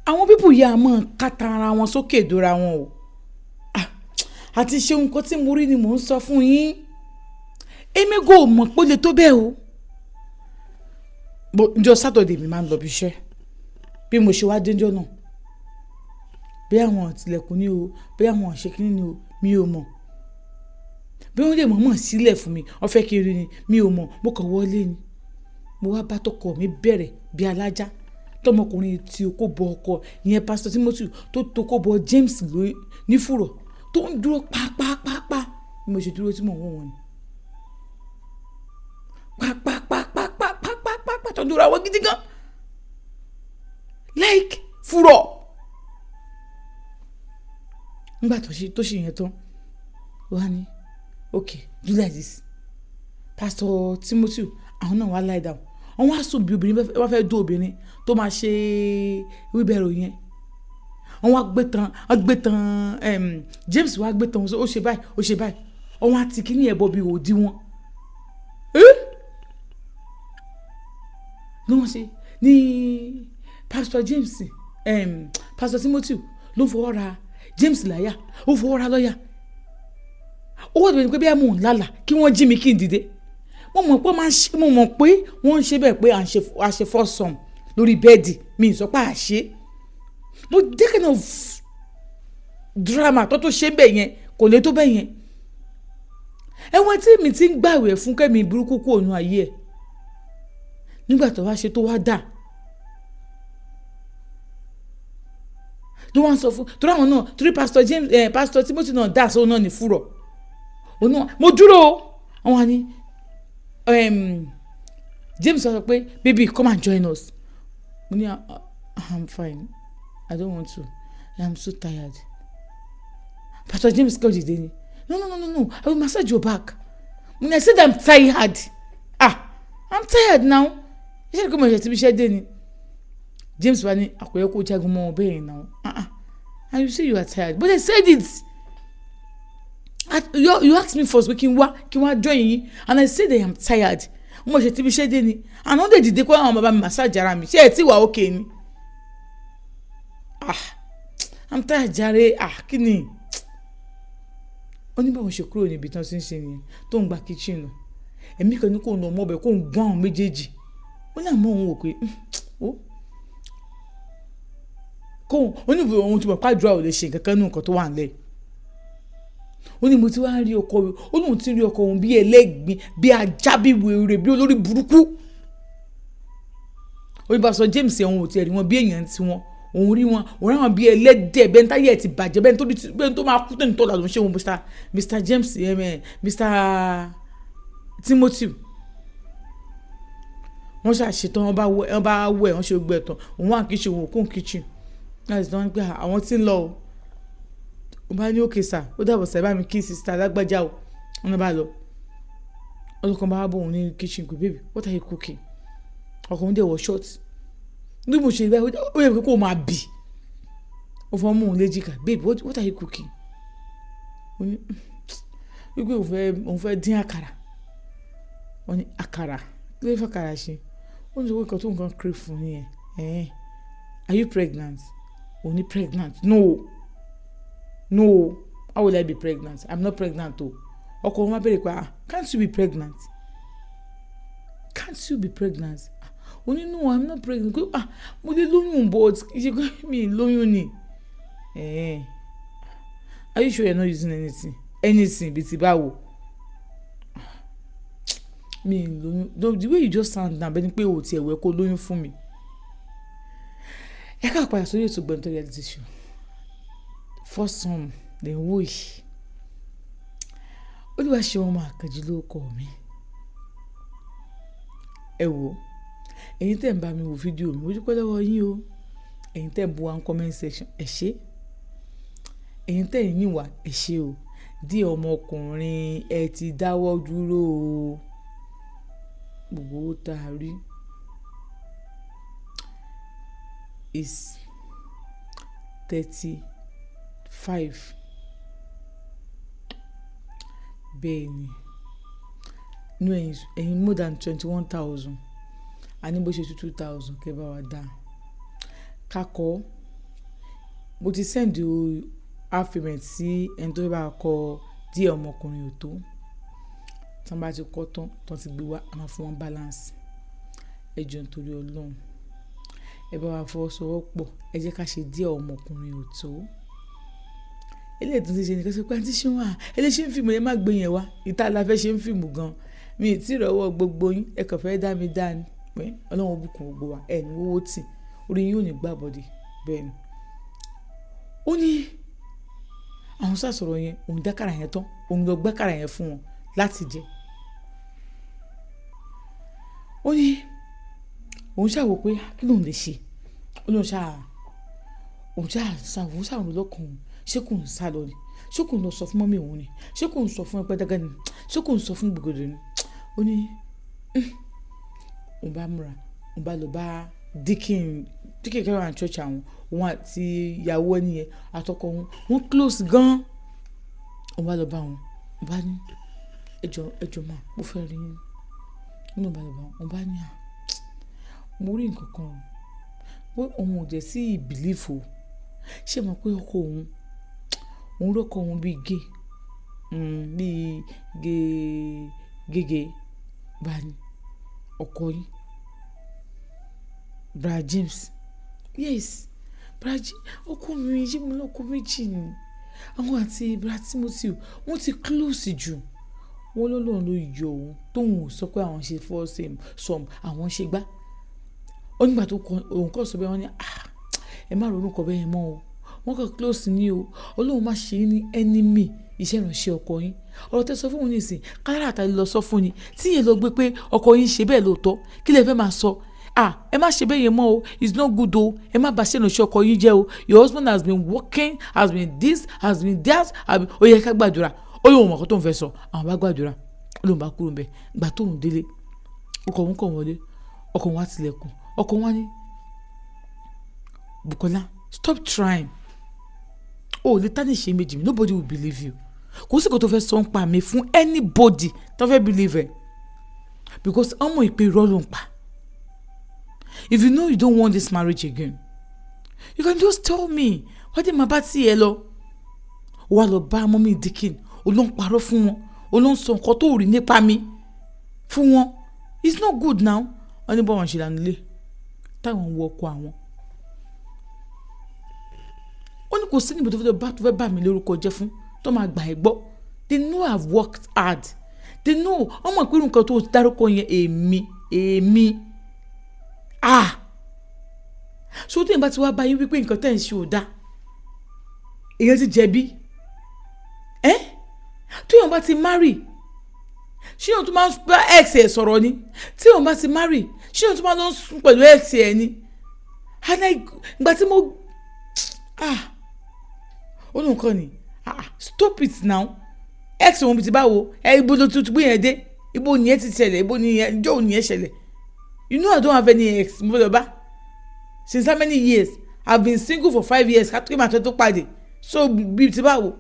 Àwọn people yìí á máa kàtà ara wọn sókè dóra wọn o. Àti ṣe nǹkan tí mo rí ni mò ń sọ fún yín. Èmi kò mọ̀ pé ó lè tó bẹ́ẹ̀ o. Ǹjọ́ Saturday mi máa ń lọ ibi iṣẹ́. Bí mo ṣe wá dé ńjọ́ náà, bí àwọn tilẹ̀kùn ní o, bí àwọn ṣe kíní ní o, mi ò mọ̀. Bí wọ́n lè mọ̀ọ́mọ̀ sílẹ̀ fún mi, wọ́n fẹ́ kí n rí ni, mi ò mọ̀. Mo kàn wọlé ni. Mo wá bá tọkọ mi bẹ̀rẹ̀ bí alájá. Tọmọkùnrin tí ó kó bọ ọkọ ìyẹn Pastor Timothy tó tó kó bọ James ní fùrọ̀ tó ń dúró pa pa pa pa. Bí mo ṣe dúró tí mò ń wò wọ́n ni. Pa pa pa pa pa pa pa pa pa tó ń dúró àwọn gidi gan. Like fùrọ̀. Nígbà tó ṣe yẹn tán, ó wá ní, "Okay, do like this." Pastor Timothy, àwọn náà wá lie down. Wọ́n wá sùn bí obìnrin wọ́n fẹ́ dó obìnrin tó máa ṣe wheelbarrow yẹn. Wọ́n wá gbé tán, wọ́n gbé tán, James wá gbé tán, ó ṣe báyìí, ó ṣe báyìí. Wọ́n wá ti kíní ẹ̀ bọ bí òdì wọn. Eh? Ní wọ́n ṣe ní Pastor James, Pastor Timothy ló fọwọ́ ra James láyà, ó fọwọ́ ra lọ́yà. Ó wọ́n ti bẹ̀rẹ̀ pé bí mò ń lálàá kí wọ́n jí mi kí n dìde. Mo mọ̀ pé máa ń ṣe, mo mọ̀ pé wọ́n ń ṣe bẹ́ẹ̀ pé à ń ṣe, a ṣe foursome lórí bẹ́ẹ̀dì, mi ì sọ pé à ṣe. But that kind of drama tó tó ṣe bẹ́ẹ̀ yẹn kò lè tó bẹ́ẹ̀ yẹn. Ẹ̀wọ̀n tí mi ti ń gbàwẹ̀ fún kẹ́mi burúkú kú òun ayé ẹ̀. Nígbà tó wá ṣe tó wá dà. Ló wá ń sọ fún, torí àwọn náà, torí Pastor James, Pastor Timothy náà dà sóun náà ní fùrọ̀. Òun náà, mo dúró o. Wọ́n wá ní, James sọ pé, "Baby, come and join us." Mo ní, "I'm fine. I don't want to. I'm so tired." Pastor James kọ́ dìde ni, "No, no, no, no, no, I will massage your back." Mo ní, "I said I'm tired. Ah, I'm tired now. Iṣẹ́ ìkọ́ mo ṣe ti fi iṣẹ́ dé ni." James wá ní àkọ́yẹ́ kó jagun mọ́ ọ bẹ́ẹ̀ náà. "Ah ah, and you say you are tired." But I said it. You asked me first pé kí n wá join yín and I said I am tired. Mo ṣe ti fi iṣẹ́ dé ni. Àná dè dìde kó àwọn bàbá mi massage ara mi. Ṣé ẹ ti wà okay ni? Ah, I'm tired jàre. Ah, kí ni? Ó ní báwọn ṣe kúrò níbi tí wọ́n ti ń ṣe nìyẹn tó ń gba kitchen lọ. Ẹ̀mí kan ní kó lọ mọ́ ọbẹ̀ kó ń gún àwọn méjèèjì. Ó ní àmọ́ òun wò pé ó kóun ó ní ìwé òun ti mọ̀ pé àdúrà ò lè ṣe nǹkan kan nínú nǹkan tó wà nílẹ̀. Ó ní mo ti wá rí ọkọ mi, ó lóun ti rí ọkọ òun bí ẹlẹ́gbin, bí ajá, bí wèrè, bí olórí burúkú. Ó ní Pastor James òun ò tiẹ̀ rí wọn bí èèyàn ti wọn. Òun rí wọn, òun rí wọn bí ẹlẹ́dẹ̀, bẹ́ẹ̀ ní táyé ẹ̀ ti bàjẹ́, bẹ́ẹ̀ tó máa kú tó ní tọ́lá ló ń ṣe wọn Mr. James, Mr. Timothy. Wọ́n ṣàṣetán, wọ́n bá wẹ̀, wọ́n ṣe gbogbo ẹ̀ tán. Òun wà kitchen, òun kún kitchen. Láti tán pé àwọn tí ń lọ o. Mo bá ní, "Okay sir, ó dàbọ̀ sir, ẹ bá mi kí sister lágbájá o." Wọ́n bá lọ. Ọlọ́kan bá bọ̀ òun ní kitchen pé, "Baby, what are you cooking?" Ọkọ òun dẹ̀ wọ short. Bí mo ṣe báyìí, ó yẹ kó máa bì. Ó fọ́ mú òun léjìká, "Babe, what are you cooking?" Ó ní wípé òun fẹ́ dín àkàrà. Wọ́n ní àkàrà, kí ló fẹ́ àkàrà ṣe? Ó ní sọ pé nǹkan tó nǹkan crave fún nìyẹn. "Eh, are you pregnant?" Ó ní, "Pregnant? No, no, how will I be pregnant? I'm not pregnant o." Ọkọ wọn bá béèrè pé, "Ah, can't you be pregnant? Can't you be pregnant?" Ah, ó ní, "No, I'm not pregnant." Pé, "Ah, mo lè lóyún but kì í ṣe pé mi lóyún ni." "Eh, are you sure you're not using anything?" "Anything bí ti báwo? Mi lóyún. The way you just sound now, bẹ́ẹ̀ ni pé o ti ẹ̀wẹ̀ kó lóyún fún mi." Ẹ ká padà sórí ètò Gbẹ̀ntọ́ reality show. Foursome lè ń wò yìí. Olúwaṣeun ọmọ Àkànjí ló kọ mi. Ẹ wò, ẹ̀yin tẹ́ ń bá mi wo fídíò mi, mo dúpẹ́ lọ́wọ́ yín o. Ẹ̀yin tẹ́ ń bú wa ní comment section, ẹ ṣé. Ẹ̀yin tẹ́ ń yìn wá, ẹ ṣé o. Díẹ̀ ọmọkùnrin ẹ ti dáwọ́ dúró o. Gbogbo owó tá a rí is 35. Bẹ́ẹ̀ ni. Inú ẹ̀yin, ẹ̀yin more than 21,000. A ní bó ṣe 2,000 kí ẹ bá wa dá. Ká kọ́. Mo ti send half payment sí ẹni tó fẹ́ bá kọ díẹ̀ ọmọkùnrin ò tó. Tí wọ́n bá ti kọ́ tán, tán ti gbé wá, a máa fún wọn balance. Ẹ jọ̀ọ́ nítorí Ọlọ́run. Ẹ bá wa fọwọ́sowọ́pọ̀, ẹ jẹ́ ká ṣe díẹ̀ ọmọkùnrin ò tó. Eléyìí tó ti ṣe nìkan sọ pé àǹtí ṣé wà, eléyìí ṣe ń fíìmù, ẹ má gbé yẹn wá. Ìta la fẹ́ ṣe ń fíìmù gan. Mi ì tí ì rọ́wọ́ gbogbo yín, ẹ kàn fẹ́ dá mi dá ni. Pé Ọlọ́run ó bùkún gbogbo wa, ẹ ní wọ́wọ́ tì, orí yín ò ní gbàbọ̀dè. Bẹ́ẹ̀ ni. Ó ní àwọn sá sọ̀rọ̀ yẹn, òun dákàrà yẹn tán, òun lọ gbé àkàrà yẹn fún wọn láti jẹ. Ó ní òun ṣà wò pé kí lòun lè ṣe. Ó ní òun ṣà sá, òun ṣà rò lọ́kàn òun. Ṣé kò ń sá lọ ni? Ṣé kò ń lọ sọ fún mummy òun ni? Ṣé kò ń sọ fún ẹpẹ́dẹ́gẹ́ ni? Ṣé kò ń sọ fún gbogbo ni? Ó ní, òun bá múra, òun bá lọ bá deacon, deacon kan wà ní church àwọn, òun àti ìyàwó ẹni yẹn àtọkọ òun, wọ́n close gan. Òun bá lọ bá wọn, òun bá ní, "Ẹ jọ̀ọ́, ẹ jọ̀ọ́ má, mo fẹ́ rí yín." Ó ní òun bá lọ bá wọn, òun bá ní, "À, mo rí nǹkan kan o." Pé òun ò dẹ̀ sí believe o. Ṣé ẹ mọ̀ pé ọkọ òun, òun rí ọkọ òun bí gay, bí gay, gẹ́gẹ́ bá ní ọkọ yín, Brother James. Yes, Brother James, ọkọ mi, ṣé mo lọ́kọ méjì ni? Àwọn àti Brother Timothy, wọ́n ti close jù. Wọ́n lọ́lọ́run ló yọ òun, tóun ò sọ pé àwọn ṣe foursome, àwọn ṣe gbá. Ó nígbà tó kọ, òun kọ́ sọ bẹ́ẹ̀, wọ́n ní, "Ah, ẹ má ronú kọ bẹ́ẹ̀ mọ́ o. Wọ́n kàn close ní o. Ọlọ́run má ṣe yín ní enemy iṣẹ́ ìránṣẹ́ ọkọ yín." Ọ̀rọ̀ tẹ sọ fún òun nísìnyí, kálára àtàlẹ́ lọ sọ fún ni. Tí yẹn lọ gbé pé ọkọ yín ṣe bẹ́ẹ̀ lóòótọ́, kí lẹ fẹ́ máa sọ? Ah, ẹ má ṣe bẹ́ẹ̀ yẹn mọ́ o. It's not good o. Ẹ má bà ṣe ìránṣẹ́ ọkọ yín jẹ́ o. Your husband has been working, has been this, has been that. Ó yẹ ká gbàdúrà. Ó lóun mọ̀ nǹkan tó ń fẹ́ sọ. Àwọn bá gbàdúrà. Ó lóun bá kúrò níbẹ̀. Ìgbà tó ń délé, ọkọ òun kàn wọlé. Ọkọ òun wá tilẹ̀kùn. Ọkọ òun wá ní, "Bukola, stop trying. O ò lè tarnish image mi. Nobody will believe you. Kò sí nǹkan tó fẹ́ sọ ń pa mi fún anybody tó fẹ́ believe ẹ. Because ọmọ ìpè irọ́ ló ń pa. If you know you don't want this marriage again, you can just tell me. Wá dé máa bá tí ẹ lọ." Ó wá lọ bá mummy deacon, ó ló ń parọ́ fún wọn, ó ló ń sọ nǹkan tó rí nípa mi fún wọn. It's not good now. Wọ́n ní bọ́ wọn ṣe lànà ilé táwọn ń wọ ọkọ àwọn. Ó ní kò sí níbi tó fẹ́ bá tó fẹ́ bà mí lórúkọ jẹ́ fún tó máa gbà ẹ́ gbọ́. They know I've worked hard. They know, wọ́n mọ̀ pé nǹkan tó dárúkọ yẹn, èmi, èmi. Ah! So tí èèyàn bá ti wá bá yín wípé nǹkan tẹ̀ ń ṣe ò dáa, èèyàn ti jẹ̀bi. Ẹ́ tí èèyàn bá ti marry, ṣé èèyàn tó máa ń bá ex ẹ̀ sọ̀rọ̀ ni? Tí èèyàn bá ti marry, ṣé èèyàn tó máa ń lọ sùn pẹ̀lú ex ẹ̀ ni? And I, ìgbà tí mo, ah, ó lóun kọ́ ni, "Ah, stop it now. Ex òun ti báwo? Ẹ ibo ló tún gbé yẹn dé? Ibo nìyẹn ti ṣẹlẹ̀? Ibo nìyẹn, ìjọ́ òun nìyẹn ṣẹlẹ̀? You know I don't have any ex. Mo fẹ́ lọ bá since how many years? I've been single for 5 years ká tó kí màá tó pàdé. So bí ti báwo?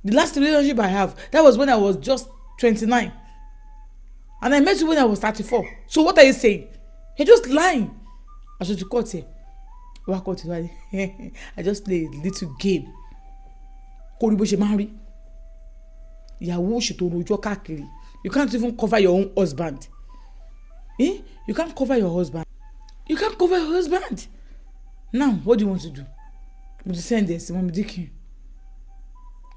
The last relationship I have, that was when I was just 29, and I met you when I was 34. So what are you saying? You're just lying." Aṣọ ti kọ́ tiẹ̀ wá kọ́ tiẹ̀ wá ní, "I just play a little game kó rí bó ṣe máa ń rí. Ìyàwó òṣètò rojọ́ káàkiri. You can't even cover your own husband. Eh? You can't cover your husband. You can't cover your husband. Now what do you want to do?" Mo ti send ẹ̀ sí mummy deacon.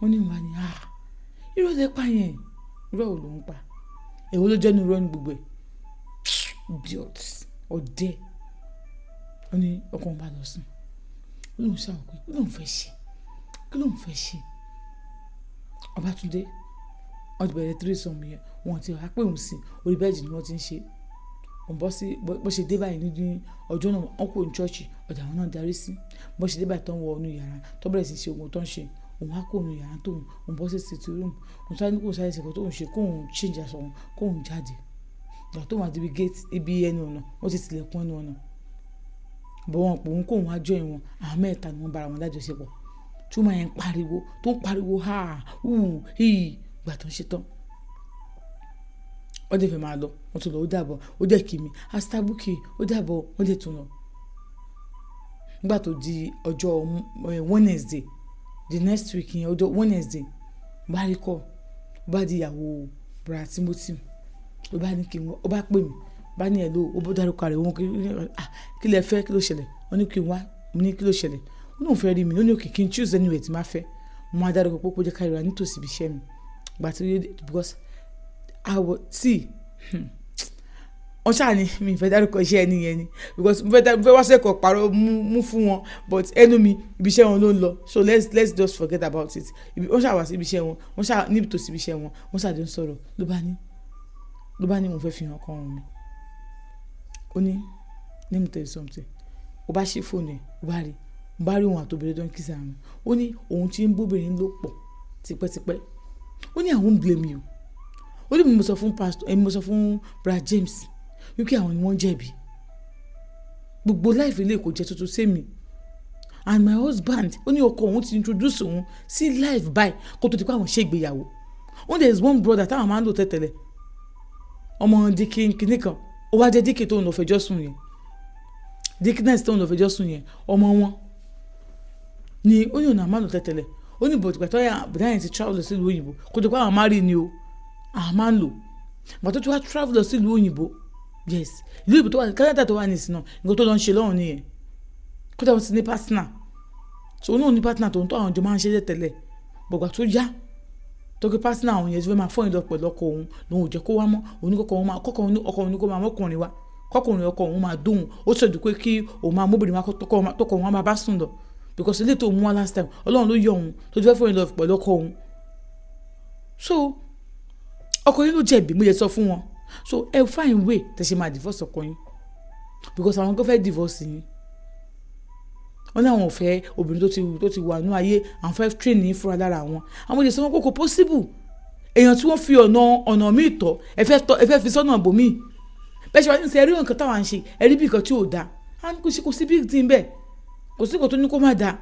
Wọ́n ní ìwà ni, "Ah, irọ́ lẹ pa yẹn." Irọ́ ò ló ń pa? Èwo ló jẹ́ ní irọ́ ní gbogbo ẹ̀? Idiot, ọ̀dẹ̀. Ó ní ọkọ òun bá lọ sùn. Ó lóun ṣàwọn pé kí lóun fẹ́ ṣe, kí lóun fẹ́ ṣe. Ọbátúndé, wọ́n ti bẹ̀rẹ̀ threesome yẹn, wọ́n ti wá pé òun sí orí bed ni wọ́n ti ń ṣe. Òun bọ́ sí bó ṣe dé báyìí ní ọjọ́ náà, wọ́n kúrò ní church, ọ̀dọ̀ àwọn náà darí sí. Bó ṣe dé báyìí tó ń wọ inú yàrá, tó bẹ̀rẹ̀ sí ṣe ogun tó ń ṣe, òun á kúrò nínú yàrá tóun, òun bọ́ sí sitting room. Òun sáré ní kóun sáré ṣe nǹkan tóun ṣe, kóun change aṣọ òun, kóun jáde. Ìgbà tóun wá dé ibi gate, ibi ẹnu ọ̀nà, wọ́n ti tilẹ̀kùn ẹnu ọ̀nà. Bọ̀ wọ́n pè òun kóun wá join wọn. Àwọn mẹ́ta ni wọ́n bá ara wọn lájọṣepọ̀. Tí woman yẹn ń pariwo, tó ń pariwo ha, hù, hì. Ìgbà tó ń ṣe tán, wọ́n dẹ̀ fẹ́ máa lọ, wọ́n tún lọ, ó dàbọ̀, ó dẹ̀ kí mi, Pastor Bukky, ó dàbọ̀, wọ́n dẹ̀ tún lọ. Nígbà tó di ọjọ́ Wednesday, the next week yẹn, ọjọ́ Wednesday, mo bá rí call, ó bá di ìyàwó Brother Timothy. Ó bá ní kí n wá, ó bá pè mí, ó bá ní hello, ó bá dárúkọ rẹ̀, wọ́n kí, ah, kí lẹ fẹ́, kí ló ṣẹlẹ̀? Ó ní kí n wá. Mo ní kí ló ṣẹlẹ̀? Ó ní òun fẹ́ rí mi. Ó ní okay, kí n choose anywhere tí màá fẹ́. Mo máa dárúkọ pé kó jẹ́ ká ríra nítòsí ibi iṣẹ́ mi. Ìgbà tí ó dé, because I will see, wọ́n ṣáà ní mi ò fẹ́ dárúkọ iṣẹ́ ẹni yẹn ni, because mo fẹ́ wá sẹ́kọ̀ọ́ pàrọ̀ mú fún wọn, but ẹnu mi, ibi iṣẹ́ wọn ló ń lọ. So let's just forget about it. Wọ́n ṣáà wá sí ibi iṣẹ́ wọn, wọ́n ṣáà níbi tòsí ibi iṣẹ́ wọn, wọ́n ṣáà jọ ń sọ̀rọ̀. Ló bá ní òun fẹ́ fi hàn kan mi. Ó ní, "Let me tell you something." Ó bá ṣí fóònù ẹ̀, ó bá rí òun àti obìnrin tó ń kiss ara wọn. Ó ní òun tí ń bóbìnrin lò pọ̀ tipẹ́tipẹ́. Ó ní, "I won't blame you." Ó ní mo sọ fún pastor, mo sọ fún Brother James wípé àwọn ni wọ́n jẹ̀bi. Gbogbo life ilé kò jẹ́ tuntun sí mi. And my husband, ó ní ọkọ òun ti introduce òun sí life báyìí kó tó di pé àwọn ṣe ìgbéyàwó. Ó ní there is one brother táwọn máa ń lò tẹ́tẹ̀lẹ̀, ọmọ deacon kìíní kan. Ó wá jẹ́ deacon tó ń lọ fẹjọ́ sùn yẹn, deaconess tó ń lọ fẹjọ́ sùn yẹn, ọmọ wọn ni. Ó ní ọ̀nà àmàlò tẹ́tẹ̀lẹ̀. Ó ní but gbàtọ́ yà bùdá yẹn ti travel lọ sílùú òyìnbó, kó tó pé àwọn máa rí ni o, àwọn máa ń lò. Gbàtọ́ tó wá travel lọ sílùú òyìnbó, yes, ìlú òyìnbó tó wà, Canada tó wà ní ìsìn náà, nǹkan tó lọ ń ṣe lọ́hùn nìyẹn. Kódà wọ́n ti ní partner, so òun náà ní partner tó ń tó àwọn jọ máa ń ṣe tẹ́lẹ̀. Bọ̀gbà tó yá, tó kí partner àwọn yẹn ti fẹ́ máa fọ́ ìlọ pẹ̀lú ọkọ òun, lòun ò jẹ́ kó wá mọ́. Òun ní kọ́kọ́ òun máa kọ́kọ́ ọkọ òun ní kó máa mọ́kùnrin wá, kọ́kùnrin ọkọ òun máa dóhùn. Ó ṣèjú pé kí òun máa móbìnrin wá tọkọ òun máa bá sùn lọ, because ilé tó mú wá last time, Ọlọ́run ló yọ òun tó ti fẹ́ fọ́ ìlọ pẹ̀lú ọkọ òun. So ọkọ yín ló jẹ̀bi, mo yẹ sọ fún wọn. So ẹ find way tẹ ṣe máa divorce ọkọ yín, because àwọn kan fẹ́ divorce yín. Wọ́n ní àwọn ò fẹ́ obìnrin tó ti wà ní ayé, àwọn fẹ́ train ní fúnra lára àwọn. Àwọn olè sọ wọn kò possible. Èèyàn tí wọ́n fi ọ̀nà míì tọ́, ẹ fẹ́ tọ́, ẹ fẹ́ fi sọ́nà bòmíì. Bẹ́ẹ̀ ṣe wá ní sẹ́, ẹ rí nǹkan táwa ń ṣe, ẹ rí bí nǹkan tí ò dáa. Á ní kò sí big thing bẹ́ẹ̀, kò sí nǹkan tó ní kó má dáa.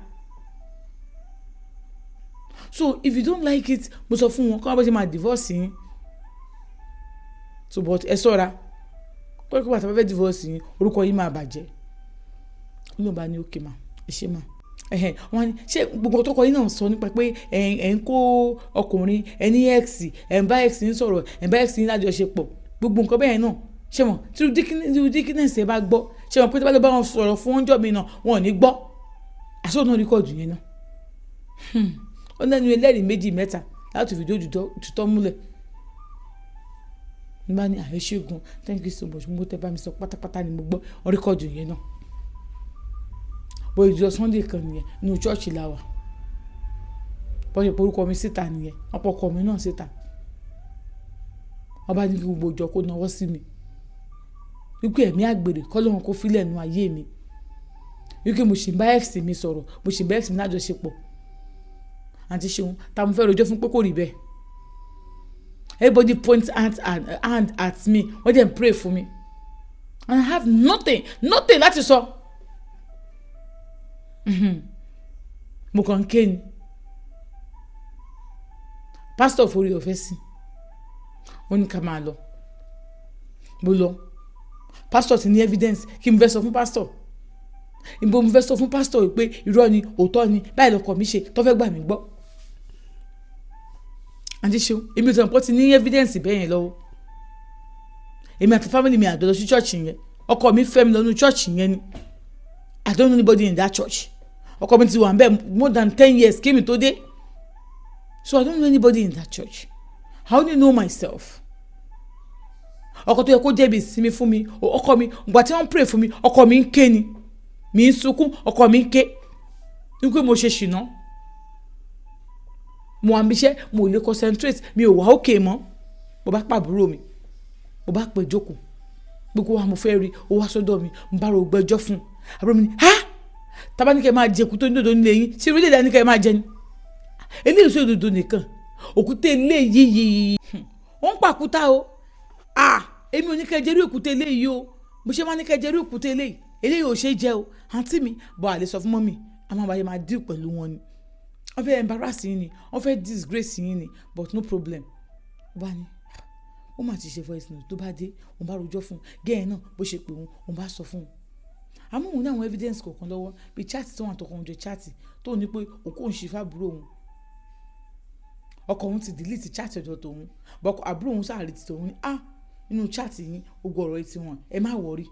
So if you don't like it, mo sọ fún wọn kí wọ́n bá ṣe máa divorce yín. So but ẹ ṣọ́ra pé kí wọ́n bá fẹ́ divorce yín, orúkọ yín máa bàjẹ́. Ó lóun bá ní okay ma, ẹ ṣe ma. Ẹ̀hẹ̀n, wọ́n ní ṣé gbogbo tọkọ yín náà sọ nípa pé ẹ̀ ń kó ọkùnrin, ẹ̀ ní ex, ẹ̀ ń bá ex yín sọ̀rọ̀, ẹ̀ ń bá ex yín lájọṣepọ̀, gbogbo nǹkan bẹ́ẹ̀ náà, ṣé mọ̀ tí deaconess ẹ bá gbọ́, ṣé mọ̀ pé tí wọ́n bá lọ bá wọn sọ̀rọ̀ fún ọjọ́ mi náà, wọn ò ní gbọ́. Àṣọ náà record yẹn náà, ó lẹ́nu ẹlẹ́rìí méjì mẹ́ta láti fìdí òtítọ́ múlẹ̀. N bá ní àyè ṣègùn, thank you so much, mo tẹ́ bá mi sọ pátápátá ni mo gbọ́. Wọ́n record yẹn náà. Bó ìjọ Sunday kan nìyẹn, inú church la wà. Bó ṣe porúkọ mi síta nìyẹn, wọ́n pọkọ mi náà síta. Wọ́n bá ní kí gbogbo ìjọ kó nawọ́ sí mi wípé ẹ̀mí àgbèrè kọ́lọ́run kó fílẹ̀ nu ayé mi, wípé mo sì ń bá ex mi sọ̀rọ̀, mo sì ń bá ex mi lájọṣepọ̀. Àǹtí Ṣeun, ta mo fẹ́ rojọ́ fún pé kò rí bẹ́ẹ̀? Everybody point hand at me, wọ́n dẹ̀ pray for me, and I have nothing, nothing láti sọ. Mo kàn ń ké ni. Pastor forí ọ̀fẹ́ sí, ó ní ká máa lọ. Mo lọ. Pastor ti ní evidence. Kí n fẹ́ sọ fún pastor? Ìbò mo fẹ́ sọ fún pastor pé irọ́ ni, òótọ́ ni, báyìí lọkọ mi ṣe tó fẹ́ gbà mí gbọ́? Àǹtí Ṣeun, èmi ò tẹ̀ pọ́ ti ní evidence bẹ́ẹ̀ yẹn lọ́wọ́. Èmi àti family mi àjọ lọ sí church yẹn. Ọkọ mi fẹ́ mi lọ nínú church yẹn ni. I don't know anybody in that church. Ọkọ mi ti wà nbẹ more than 10 years kí mi tó dé, so I don't know anybody in that church. I only know myself. Ọkọ tó yẹ kó jẹ̀bi ìsinmi fún mi, ọkọ mi, ìgbà tí wọ́n pray fún mi, ọkọ mi ń ké ni, mi ń sunkún, ọkọ mi ń ké wípé mo ṣe ṣìnà. Mo wà níbi iṣẹ́, mo ò lè concentrate, mi ò wá òkè mọ́. Mo bá pàbúrò mi, mo bá pè jókòó, gbogbo wa mo fẹ́ rí. Ó wá sọ́dọ̀ mi, mo bá ro gbẹ́jọ́ fún un. Àbúrò mi ní ha, tábà ní kẹ́ máa jẹ èkúté onídòdó nílé yín, ṣé orílẹ̀-èdè ní kẹ́ máa jẹ ni? Eléyìí sọ òdòdó nìkan, òkúté eléyìí yìí ó ń pàkúta o. Ah, èmi ò ní kẹ́ jẹ́rú èkúté eléyìí o. Mo ṣe máa ní kẹ́ jẹ́rú èkúté eléyìí, eléyìí ò ṣe é jẹ o. Àǹtí mi bọ̀, àlè sọ fún mummy, àwọn àbáyé máa deal pẹ̀lú wọn ni. Wọ́n fẹ́ embarrass yín ni, wọ́n fẹ́ disgrace yín ni, but no problem. Ó bá ní ó mà ti ṣe voice note. Tó bá dé, òun bá rojọ́ fún un gẹ́ẹ̀ náà, bó ṣe pè òun, òun bá sọ fún un. Àmọ́ òun ní àwọn evidence kọ̀ọ̀kan lọ́wọ́, bíi chat tí wọ́n àtọkọ òun jọ chat, tó ní pé òun kò ń ṣe fábúrò òun. Ọkọ òun ti delete chat ọ̀dọ̀ tòun, but àbúrò òun sáà rí ti tòun ní, ah, nínú chat yín, gbogbo ọ̀rọ̀ yìí ti wọ̀n, ẹ má worry.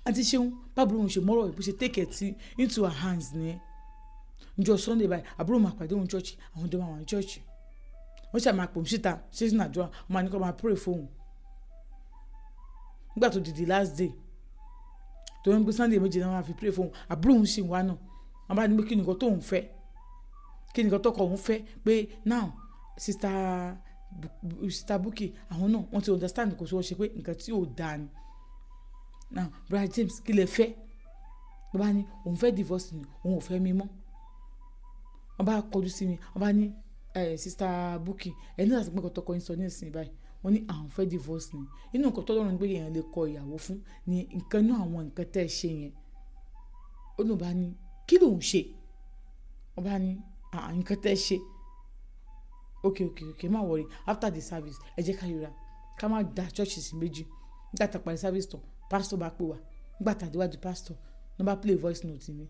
Àǹtí Ṣeun, bábúrò òun ṣe mọ́rọ̀, bó ṣe take it into her hands ni. Níjọ́ Sunday báyìí, àbúrò máa pàdé òun church, àwọn jọ máa wà ní church. Wọ́n ṣà máa pè òun síta, ṣé sínú àdúrà, wọ́n máa ní kó máa pray fún òun. Nígbà tó di the last day, tó ń gbé Sunday 7 náà, wọ́n máa fi pray fún òun, àbúrò òun sì wá náà. Wọ́n bá ní pé kí ni nǹkan tó òun fẹ́, kí ni nǹkan tọkọ òun fẹ́, pé now sister Bukky, àwọn náà wọ́n ti understand, kò sí wọ́n ṣe pé nǹkan tí ò dáa ni. Now, Brother James, kí lẹ fẹ́? Ló bá ní òun fẹ́ divorce ni, òun ò fẹ́ mi mọ́. Wọ́n bá kọjú sí mi, wọ́n bá ní, sister Bukky, ẹ ní láti pé nǹkan tọkọ yín sọ ní ìsìn báyìí. Wọ́n ní àwọn fẹ́ divorce ni. Inú nǹkan tó lọ́rùn ní pé èèyàn lè kọ ìyàwó fún ni nǹkan inú àwọn nǹkan tẹ́ ẹ ṣe yẹn. Ó lóun bá ní kí lòun ṣe? Wọ́n bá ní nǹkan tẹ́ ẹ ṣe. Okay, má worry, after the service, ẹ jẹ́ ká ríra, ká má da church sí méjì. Nígbà tá a parí service tán, pastor bá pè wá. Nígbà tá a dé iwájú pastor, ló bá play voice note mi.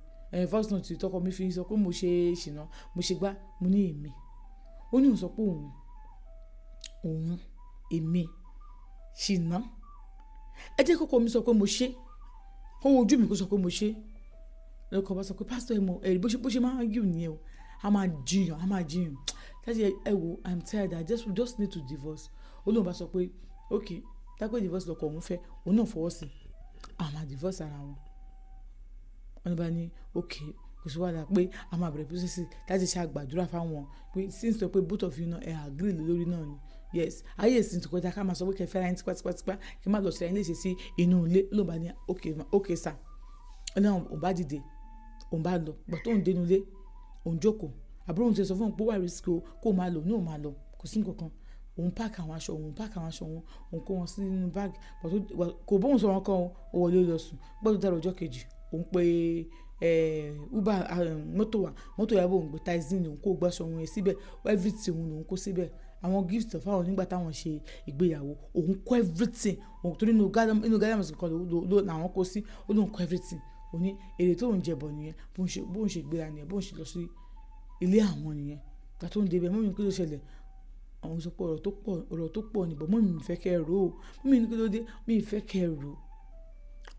Voice note tọkọ mi fi sọ pé mo ṣe ṣìnà, mo ṣe gbá, mo ní èmi. Ó ní òun sọ pé òun, èmi, ṣìnà. Ẹ jẹ́ kókó mi sọ pé mo ṣe, kó wo ojú mi kó sọ pé mo ṣe. Lọ́kọ̀ bá sọ pé pastor, ẹ mọ̀, ẹ bó ṣe máa ń argue nìyẹn o. A máa jiyàn, a máa jiyàn. Daddy, ẹ wo, I'm tired, I just need to divorce. Ó lóun bá sọ pé okay, tá pé divorce lọkọ òun fẹ́, òun náà fọwọ́ sí i. Àwọn máa divorce ara wọn. Wọ́n ní bá ní okay, kò sí wàhálà, pé a máa bẹ̀rẹ̀ process láti ṣe àgbàdúrà fáwọn, pé since tó pé both of you náà ẹ agree lórí náà ni. Yes, ayé ìsìn tó kọjá ká máa sọ pé kẹ́ fẹ́ra yín tipátipátipá, kí má lọ sí ẹyin léṣe sí inú ilé. Ló bá ní okay, okay sir. Ó ní òun bá dìde, òun bá lọ. Ìgbà tó ń dé inú ilé, òun jókòó. Àbúrò òun ti sọ fún òun pé ó wà risk o, kó máa lọ, ní òun máa lọ, kò sí nǹkan kan. Òun pack àwọn aṣọ òun, pack àwọn aṣọ òun, òun kó wọn sínú bag. Kò bóun sọ wọn kan o, ó wọlé lọ sùn. Gbọ́dọ̀ dára ọjọ́ kejì, òun pé Uber, mọ́tò wá, mọ́tò yà bó òun gbé taxi ni, òun kó gbé aṣọ òun yẹn síbẹ̀, everything òun lòun kó síbẹ̀. Àwọn gift fáwọn nígbà táwọn ṣe ìgbéyàwó, òun kó everything. Òun torí inú Ghana must kan ló làwọn kó sí, ó lóun kó everything. Ó ní èrè tó ń jẹ bọ̀ nìyẹn, bóun ṣe gbéra nìyẹn, bóun ṣe lọ sí ilé àwọn nìyẹn. Ìgbà tó ń dé ibẹ̀, mummy, kí ló ṣẹlẹ̀? Àwọn sọ pé ọ̀rọ̀ tó pọ̀, ọ̀rọ̀ tó pọ̀ ni, but mummy, mi ò fẹ́ kí ẹ rò ó. Mummy ní kí ló dé? Mi ò fẹ́ kí ẹ rò ó.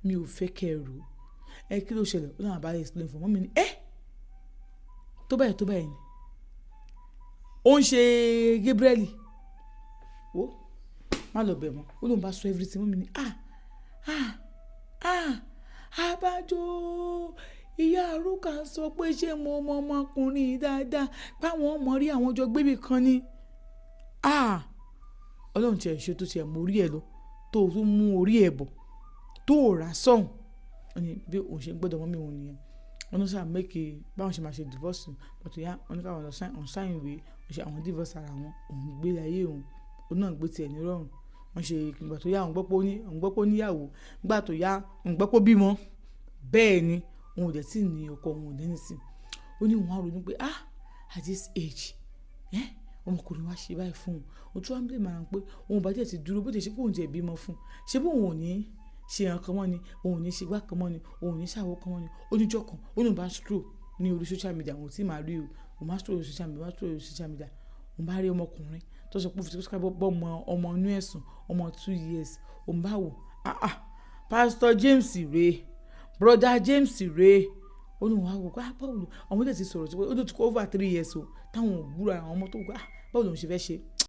Mi ò fẹ́ kí ẹ rò ó. Ẹ kí ló ṣẹlẹ̀? Ó náà bá explain fún mummy ní, ẹ́, tó báyìí, tó báyìí ni. Ó ń ṣe Gabriel. Wo, má lọ bẹ̀ mọ́. Ó lóun bá sọ everything. Mummy ní, ah, ah, ah, àbájọ ìyá Arúkà sọ pé ṣé mo mọ ọmọkùnrin dáadáa, páwọn ọmọ rí àwọn jọ gbébì kan ni. Ah, Ọlọ́run tí ẹ ṣe tó ti ẹ̀ mú orí ẹ lọ, tó tún mú orí ẹ bọ̀, tó rà sọ́hùn. Ó ní bí òun ṣe ń gbọ́dọ̀ mummy òun nìyẹn. Wọ́n ní sáà make báwọn ṣe máa ṣe divorce. But ya, wọ́n ní káwọn lọ sign, òun sign ìwé, wọ́n ṣe àwọn divorce ara wọn, òun gbé ayé òun, òun náà gbé tiẹ̀ ní rọrùn. Wọ́n ṣe ìgbà tó yá, òun gbọ́ pé ó ní, òun gbọ́ pé ó níyàwó. Nígbà tó yá, òun gbọ́ pé ó bímọ. Bẹ́ẹ̀ ni, òun ò dẹ̀ tí ì ní ọkọ, òun ò ní anything. Ó ní òun á ronú pé, ah, at this age, ọmọkùnrin wá ṣe báyìí fún òun. Ó tún wá ń blame ara òun pé òun bá jẹ́ ti dúró, bó ti ṣe pé òun ti ẹ̀ bímọ fún un. Ṣé bí òun ò ní ṣe nǹkan mọ́ ni, òun ò ní ṣe igbá kan mọ́ ni, òun ò ní ṣàwó kan mọ́ ni. Ó ní ọjọ́ kan, ó ní òun bá scroll ní orí social media, òun ò tí ì máa rí o. Òun bá scroll lórí social media, òun bá scroll lórí social media. Òun bá rí ọmọkùnrin tó sọ pé ó fi tipátipá bọ́ ọmọ, ọmọ inú ẹ̀ sùn, ọmọ 2 years. Òun bá wò, ah ah, Pastor James rè, Brother James rè. Ó ní òun wá wò pé, ah, báwo ló, àwọn dẹ̀ ti sọ̀rọ̀ tí ó ti kó over 3 years o, táwọn ò gbúrò àwọn ọmọ tó wò pé, ah, báwo lòun ṣe fẹ́ ṣe.